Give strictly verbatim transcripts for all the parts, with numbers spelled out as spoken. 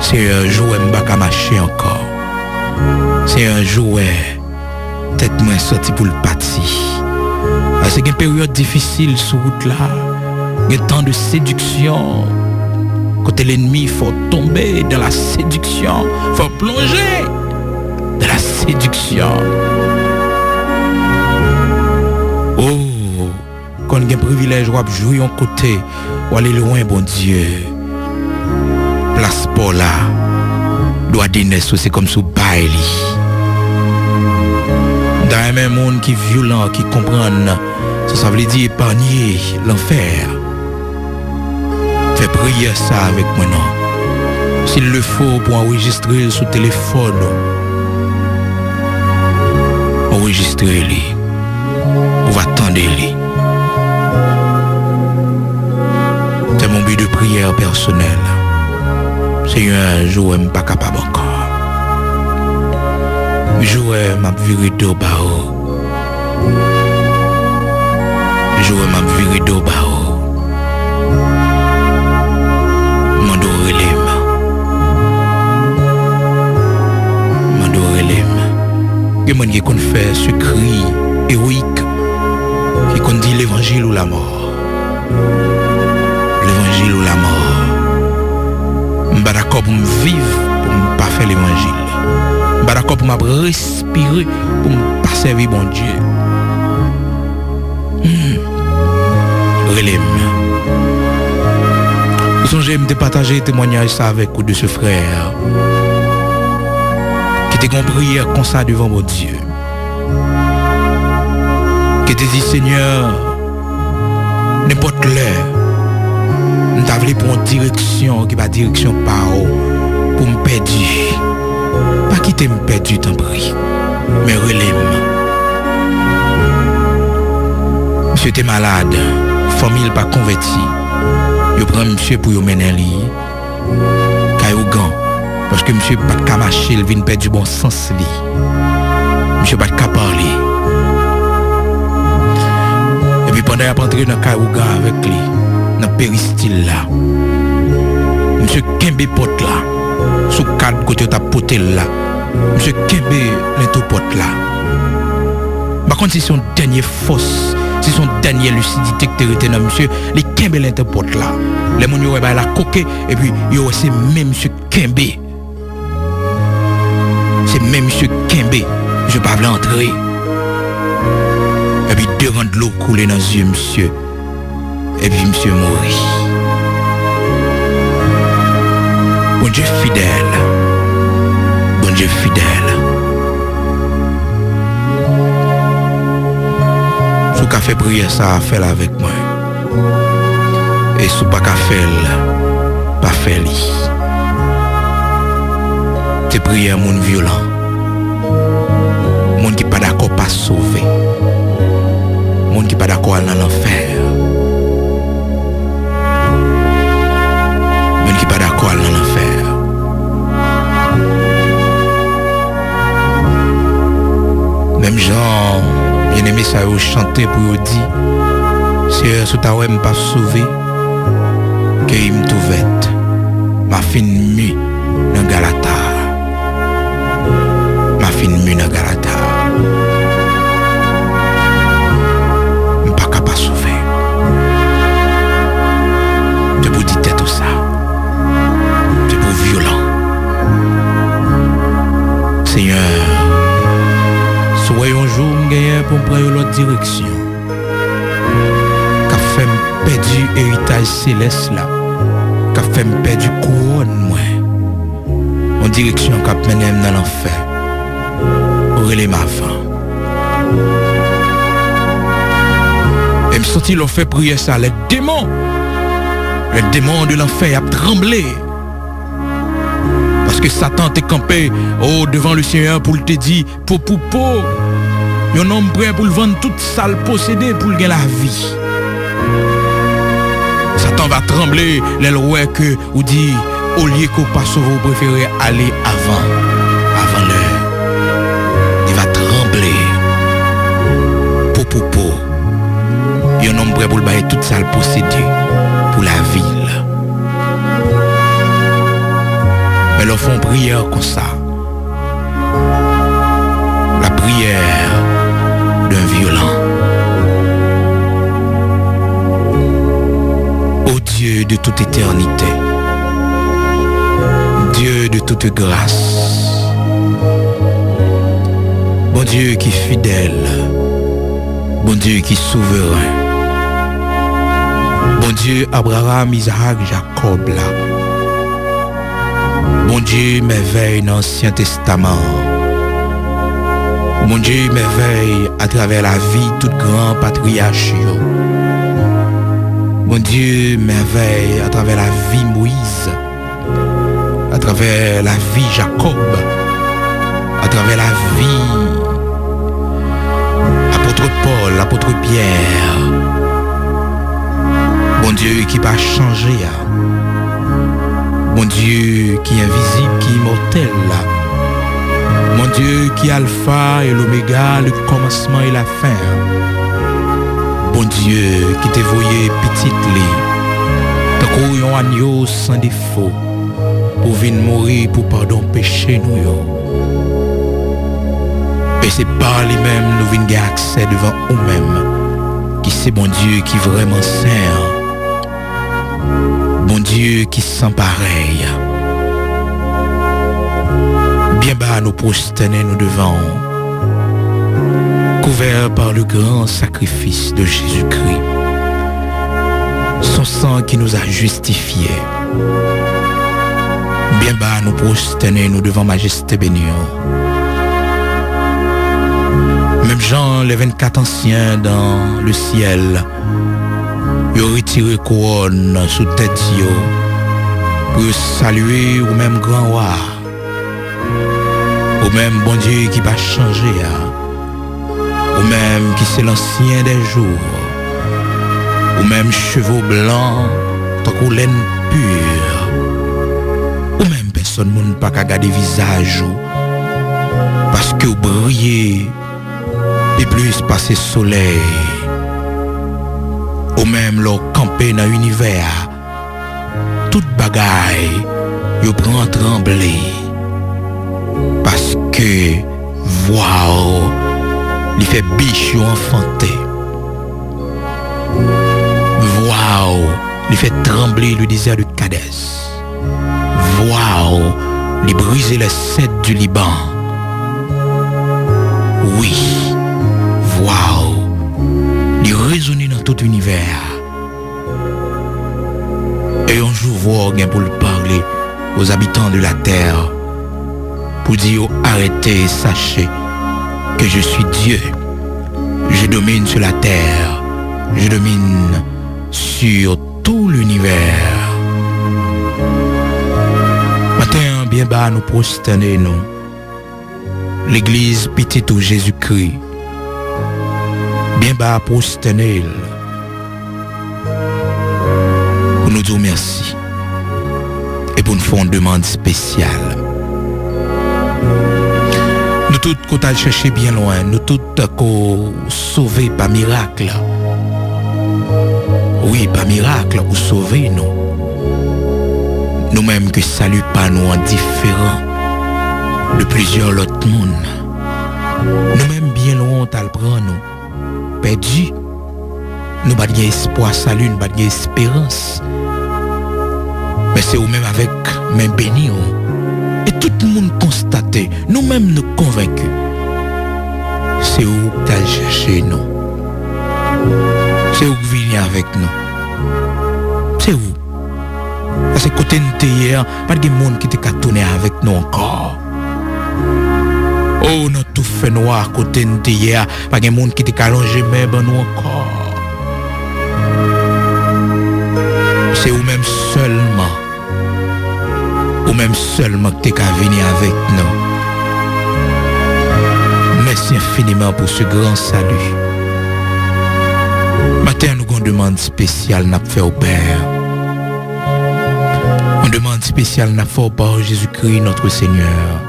Senyè, jou wè m pa ka mache ankò. Senyè, jou wè tèt mwen santi pou l pati. Paske gen peryòd difisil sou wout la. Gen tan de séduction. Kote lènmi fè w tonbe dans la séduction. Fè w plonje dans la séduction. Oh, konn gen privilèj w ap jwi yon kote, w ale lwen Bondye. Plas pa w la, dwa de nès ou se kòmsi w bay li. M ta renmen moun ki vyolan, ki konprann sa sa vle di epanye lanfè. Fè priyè sa avèk mwen non. S'il le faut, pou anrejistre l sou telefòn ou. Anrejistre li. Ou va tande li. C'est mon but de prière personnel. Senyè, jou wè m pa kapab ankò. Jou wè m ap vire do ba ou. Jou wè m ap vire do ba ou. Mande w rele m. Mande w rele m. Gen moun ki konn fè sekri ewoyik, ki konn di levanjil ou lamò. Levanjil ou lamò. M pa dakò pou m viv pou m pa fè levanjil. M pa dakò pou m ap respire pou m pa sèvi Bondye. Hmm. Rele m. Ou sonje m te pataje temwanyaj sa avèk ou de se frè ki te gen yon priyè konsa devan Bondye. Ki te di, Senyè, nenpòt lè, m ta vle pran yon direksyon ki pa direksyon pa w pou m pèdi. Pa kite m pèdi, tanpri. Men rele m. Misye te malad, fanmi l pa konvèti. Yo pran misye pou yo mennen li kay ougan, paske misye pa t ka mache, l vin pèdi bon sans li. Misye pa t ka pale. Epi pandan y ap antre nan kay ougan avèk li, nan peristil la, misye kenbe pòt la sou kad kote yo t ap pote l la. Misye kenbe lento pòt la. M pa konn si se yon dènye fòs, si se yon dènye lisidite ki te rete nan misye, li kenbe lento pòt la. Lè moun yo wè bagay la koke, epi yo wè se men misye kenbe. Se men misye kenbe. Misye pa vle antre. Epi de ran dlo koule nan zye misye. Epi misye mouri. Bondye fidèl. Bondye fidèl. Si w ka fè priyè sa a, fè l avèk mwen. E si w pa ka fè l, pa fè li. Se priyè moun vyolan. Moun ki pa dakò pa sove. Moun ki pa dakò al nan lanfè. Moun ki pa dakò al nan lanfè. Menm jan byeneme sa yo chante pou yo di, Seyè, si w ta wè m p ap sove, keyi m tou vèt. M a fin mi nan Galata. M a fin mi nan Galata. M pa ka pa sove. Se pou di tèt ou sa. Se pou vyolan. Senyè, si w wè yon jou m genyen pou m pran yon lòt direksyon, k ap fè m pèdi eritaj selès la, k ap fè m pèdi kouwòn mwen, yon direksyon k ap mennen m nan lanfè, rele m avan. E m santi lè w fè priyè sa, les démons, les démons de l'enfer, y ap tranble. Paske Satan te kanpe, o, devan le Senyè pou l te di, po pou po, yon nonm prè pou l vann tout sa l posede pou l gen lavi. Satan va tranble lè l wè ke ou di, olye ke w pa sove, ou prefere ale avan, avan lè. Il va trembler. Po pou po. Yon nonm prè pou l bay tout sa l posede pou lavi l. M Lè w fè yon priyè konsa, la prière d'un violent. Ô Dieu de toute éternité, Dieu de toute grâce, Bondye ki fidèl, Bondye ki souveren, Bondye Abraram, Izak, Jakòb la, Bondye mèvèy nan Ansyen Testaman an, Bondye mèvèy atravè lavi tout gran patriyach yo, Bondye mèvèy atravè lavi Moyiz, atravè lavi Jakòb, atravè lavi apot Pòl, apot Pyè. Bondye ki pa chanje a, Bondye ki envizib, ki imòtèl la, Bondye ki Alfa e Lomega, le kòmansman e lafen an, Bondye ki te voye Pitit li tankou yon anyo san defo pou vin mouri pou padon peche nou yo. E se pa li menm nou vin gen aksè devan ou menm, ki se Bondye ki vrèman sen an, Bondye ki san parèy. Byen ba nou pwostène nou devan ou, couvert par le grand sacrifice de Jésus-Christ, son sang qui nous a justifiés. Byen ba nou pwostène nou devan majeste beni an. Menm jan les vingt-quatre anciens dans le ciel, yo retire kouwòn sou tèt yo pou yo salye ou menm gran wa, ou menm Bondye ki pa chanje a, ou menm ki se l'ancien des jours, ou menm cheve w blan tankou lèn pi, ou menm pèsòn moun pa ka gade vizaj ou, paske w briye pi plis pase solèy. Ou menm lè w kanpe nan inivè a, tout bagay yo pran tranble, paske vwa w li fè bich yo anfante. Vwa w li fè tranble le désert de Kadès. Vwa w li brize les cèdres du Liban. Wi, vwa w li rezone nan tout inivè a. E yon jou vwa w gen pou l pale aux habitants de la terre, pou di yo arete, sachez que je suis Dieu. Je domine sur la terre. Je domine sur tout l'univers. Maten an, byen ba nou pwostène nou. Legliz Pitit ou Jezikri, byen ba pwostène l pou nou di w mèsi e pou n fè yon demann espesyal. Nou tout ko t al chèche byen lwen, nou tout ko sove pa mirak. Wi, pa mirak ou sove nou. Nou menm ke sali pa nou an diferan de plizyè lòt moun. Nou menm byen lwen w t al pran nou, pèdi. Nou pa t gen espwa sali, nou pa t gen esperans. Men se ou menm avèk men beni w. E tout moun konstate, nou menm nou konvenki. Se ou k t al chèche nou. Se ou k vini avèk nou. Se ou. Paske kote n te ye a, pa t gen moun ki te ka tounen avèk nou ankò. O, nan tou fènwa kote n te ye a, pa gen moun ki te ka lonje men ban nou ankò. Se ou menm sèlman. Ou menm sèlman ki te ka vini avèk nou. Mèsi enfiniman pou se gran sali. Maten an, nou gon demann espesyal n ap fè w, Pè. Yon demann espesyal n ap fè w pa Jezikri, notre Seigneur.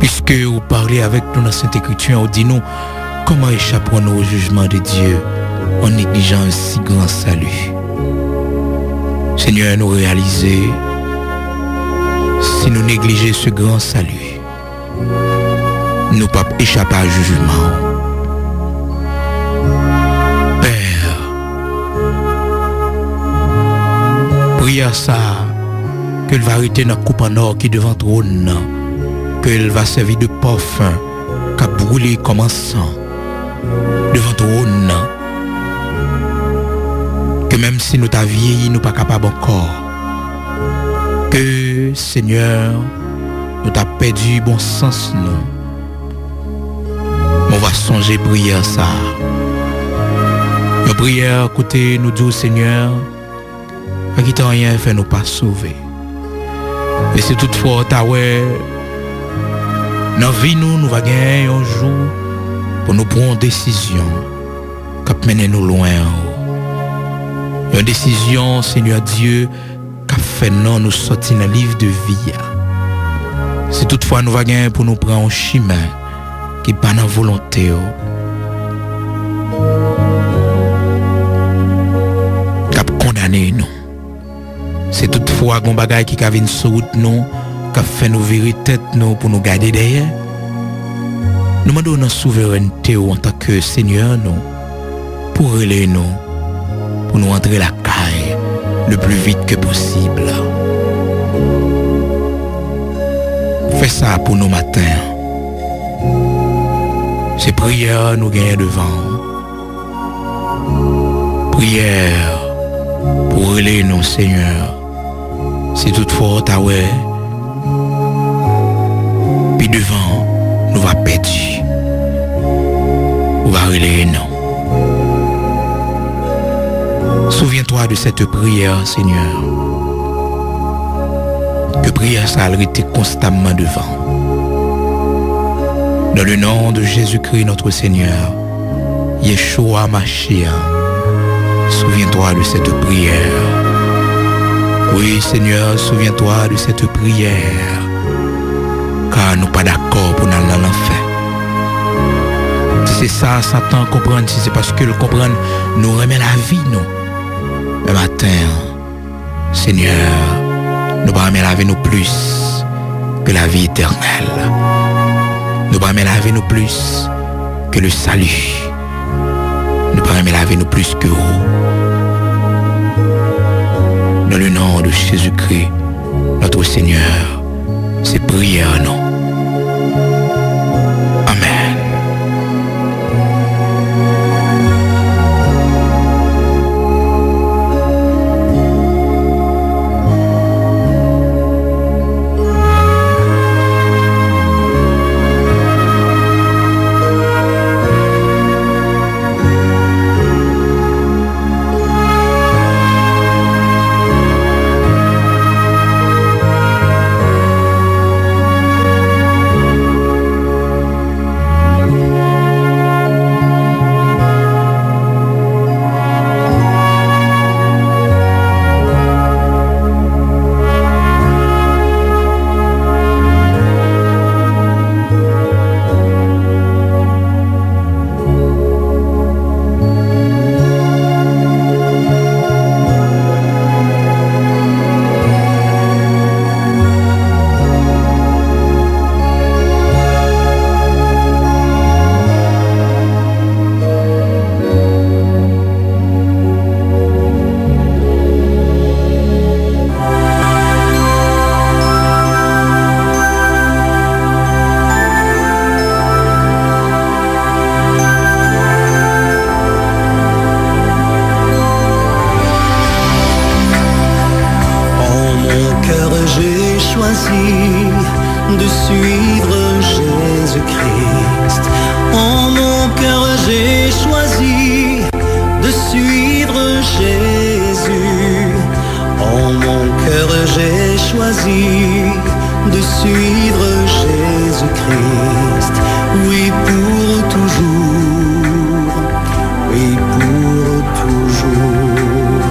Piske ou pale avèk nou nan Sent Ekriti an, ou di nou, comment échapperons-nous au jugement de Dieu en négligeant un si grand salut? Senyè, nou reyalize Si nou neglije ce grand salut, nou p ap echape a jijman w. Pè, priyè sa a, ke l va rete nan koup an nò ki devan twòn nan, ke l va sèvi de pòfen k ap boule kòm ansan devan twòn nan, ke menm si nou ta vyeyi, nou pa kapab ankò, ke, Senyè, nou ta pèdi bon sans nou. Mwen va sonje priyè sa a. Yon priyè kote nou di w, Senyè, pa kite anyen fè nou pa sove. E si toutfwa w ta wè nan vi nou, nou va genyen yon jou pou nou pran yon desizyon k ap mennen nou lwen w. Yon desizyon, Senyè Dye, k ap fè non nou sòti nan liv de vi a. Si toutfwa nou va genyen pou nou pran yon chimen ki pa nan volonte w, k ap kondane nou. Si toutfwa gon bagay ki ka vin sou wout nou, k ap fè nou vire tèt nou pou nou gade dèyè, nou mande w nan souverènte w antanke Senyè nou, pou w rele nou, pou nou antre lakay le plus vite que possible. Fè sa pou nou maten an. Se priyè nou genyen devan w. Priyè pou rele nou, Senyè. Si toutfwa w ta wè, pi devan, nou va pèdi. Ou va rele non. Souviens-toi de cette prière, Seigneur. Ke priyè sa a rete konstamman devan. Dans le nom de Jésus-Christ, notre Seigneur, Yeshua Mashiach, souviens-toi de cette prière. Oui, Seigneur, souviens-toi de cette prière. Ka nou pa dakò pou n al nan lanfè. Si se sa Satan konprann, si se paske l konprann nou renmen lavi nou, men maten an, Senyè, nou pa renmen lavi nou plis ke lavi etènèl. Nou pa renmen lavi nou plis ke le salut. Nou pa renmen lavi nou plis ke ou. Dans le nom de Jésus-Christ, notre Seigneur, se priyè nou. Amèn. En mon cœur, j'ai choisi de suivre Jésus-Christ. En mon cœur, j'ai choisi de suivre Jésus. En mon cœur, j'ai choisi de suivre Jésus-Christ. Oui, pour toujours. Oui, pour toujours.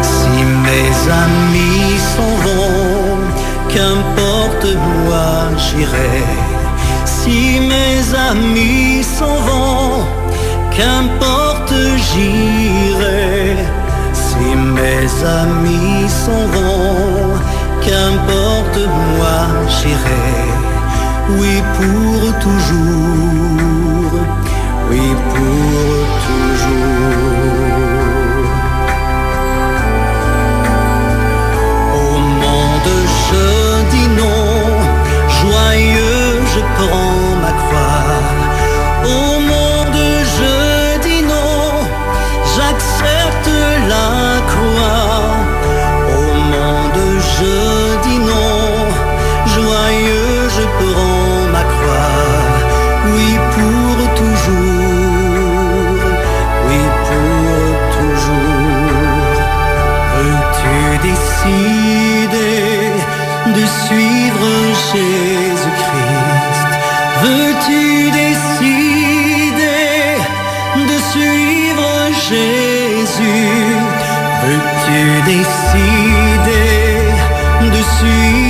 Si mes amis s'en vont, qu'importe, moi j'irai. Si mes amis s'en vont, qu'importe, j'irai. Si mes amis s'en vont, qu'importe, Moi, j'irai, oui, pour toujours, oui, pour toujours. Au monde, je dis non, joyeux, je prends ma croix. Au monde, je dis non, j'accepte la croix. Au monde, je dis non, joyeux, je prends ma croix. Oui, pour toujours, oui, pour toujours. Veux-tu décider de suivre Jésus-Christ? Veux-tu décider de suivre Jésus? Veux-tu décider de suivre